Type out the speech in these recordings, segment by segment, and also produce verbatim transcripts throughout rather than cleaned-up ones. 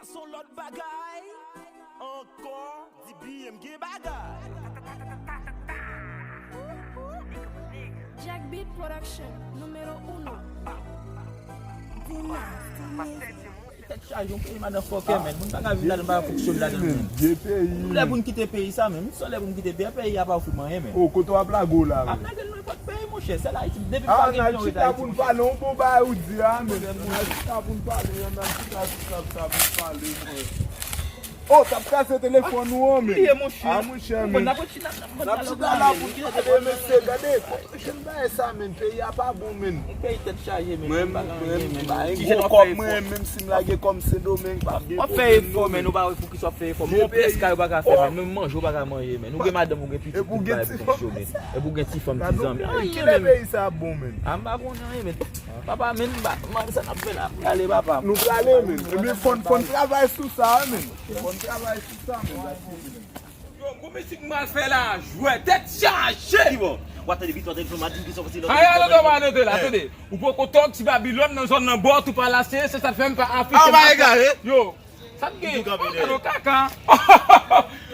Se yon lòt bagay ankò, di B M gen bagay. Jack Beat Production, numéro uno. Dynasty Music. Tèt chaje, yon peyi madan fòkè, men. Moun pa ka viv ladan, pa fonksyone ladan, men. Vye peyi, nou lè pou n kite peyi sa, men. Sou lè pou n kite peyi a, peyi a pa ofri m anyen, men. O, kote w ap lage w la, men? M ap lage l nan nenpòt peyi, monchè. Sèl Ayiti, depi m pa gen milyon, rete Ayiti. N al chita pou n pale yon bon bagay ou di a, men. N al chita pou n pale, n al chita sou sa, sa pou n pale, men. O, t ap kraze telefòn ou an, men. Li ye, monchè. A, monchè, men. N ap chita la pou n pale, mesye, gade, konprann bagay sa, men. Peyi a pa bon, men. Yon peyi tèt chaje, men. Mwen, mwen, mwen, m pa gen gwo kòb, mwen, menm si m lage kòm Sendomeng, pa gen pwoblèm, non, men. W ap fè efò, men, ou pa wè poukisa w ap fè efò. Men yon pyès kay ou pa ka fè, men. Menm manje ou pa ka manje, men. Ou gen madanm, ou gen pitit, tout bagay pou fonksyone. Epi ou gen ti fanm, ti zanmi. Anyen, men. Kilè peyi sa ap bon, men? A, m pa konnen anyen, men. Papa, men, m pa, m pa, sa n ap fè la, prale, papa. Nou prale, men. Ebyen, fò n, fò n travay sou sa, men. Fò n travay sou sa, men. Yo, gwo mizik m pral fè la, jwè, tèt chaje! Ki bò? W ap tande bit, w ap tande fè matin ki sòti nan. Ay, alo, non, pa note la, tande. Ou poko tòg, ti Babilòn nan zòn nan bò, tou pa lase, se sa k fè m pa afiche. A, w pa egare. Yo, sa k gen? Ou gade kaka.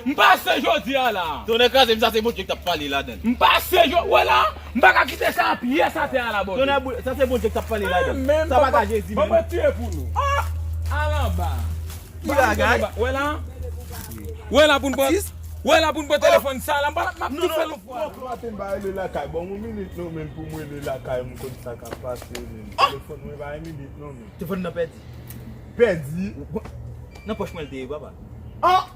M pase jodi a la. Tonnè kraze m, sa se Bondye k t ap pale ladan. M pase jo-, wè la, m pa ka kite sa pyès atè a la, Bondye. Tonnè boule, sa se Bondye k t ap pale ladan. Sa pa ka Jezi, men. Ban mwen tiye pou nou. Al anba. Ki bagay? Wè la. Wè la pou n pran. Wè la pou n pran telefòn sa la. M pa, m ap tou fè l yon fwa. Non, non, maten m pa rele lakay. Ban m yon minit non, men, pou m rele lakay, m konn sa k ap pase, men. Telefòn mwen pa yon minit non, men. Telefòn nan pèdi. Pèdi? Nan pòch mwen l te ye, papa. An!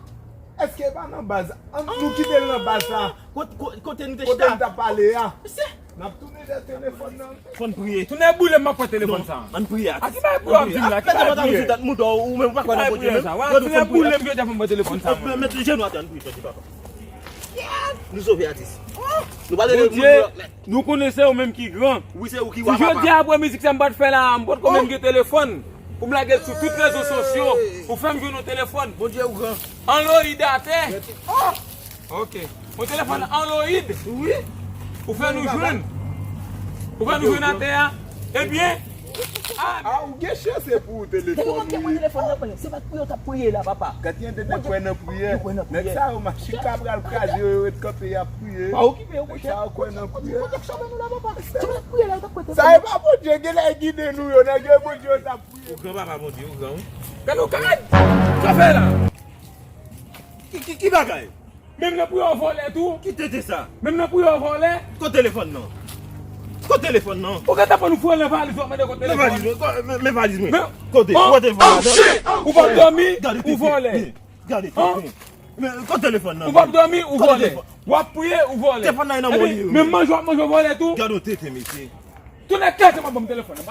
Èske e pa nan baz? An, nou kite l nan baz la. Kot-, ko-, kote nou te chita? Kote nou t ap pale a? Mesye. N ap tounen dèyè telefòn nan. Fò n priye. Tounen boule m, m ap pran telefòn sa. Ann priye, atis. A ki bagay pou w ap di m la? Ki bagay priye? Ou menm ou pa kwè nan Bondye menm? Tounen boule m, jodi a pou m pran telefòn sa, mwen. Met jenou atè, ann priye, papa. Nou sove, atis. Nou pa rele moun lòt lè. Nou konnen se ou menm ki gran. Wi, se ou ki wa, papa. Si jodi a apre mizik sa m pa t fè la, m potko menm gen telefòn pou m lage l sou tout rezo sosyo. Ou fè m jwenn yon telefòn. Bondye ou gran. Anloyid atè. Ok. Yon telefòn Anloyid. Wi. Ou fè nou jwenn. Ou fè nou jwenn atè a. Ebyen. A, ou gen chans se pou telefòn, wi. Telefòn ke mwen telefòn nan, se pa priye w t ap priye la, papa. Gad jan de nèg kwè nan priyè. Nèg sa yo, machin ka pral kraze yo, yo ret kanpe, y ap priye. Pa okipe yo, monchè. Nèg sa yo kwè nan priyè. Kote k chòmè nou la, papa? Ti moun ap priye la, yo t ap priye. Sa e pa Bondye, genlè gide nou yo, nèg yo Bondye yo t ap priye. Ou gran, papa, Bondye, ou gran, wi. Gade w, gad! Sa fè la? Ki, ki, ki bagay? Menm nan priyè w vòlè tou. Ki tete sa? Menm nan priyè w vòlè. Kot telefòn nan? Kot telefòn nan? Ou gentan pran nou foure nan valiz, w ap mande kot telefòn. Men valiz mwen, men, men valiz mwen. Kote? Ou wè telefòn la? Ou p ap dòmi, ou vòlè. Gade tete. Men kot telefòn nan? Ou p ap dòmi, ou vòlè. W ap priye, ou vòlè. Telefòn nan nan men w li ye. Menm manje w ap manje, w vòlè tou. Gade yon tete, mesye. Tounen kay, se pa ban m telefòn nan.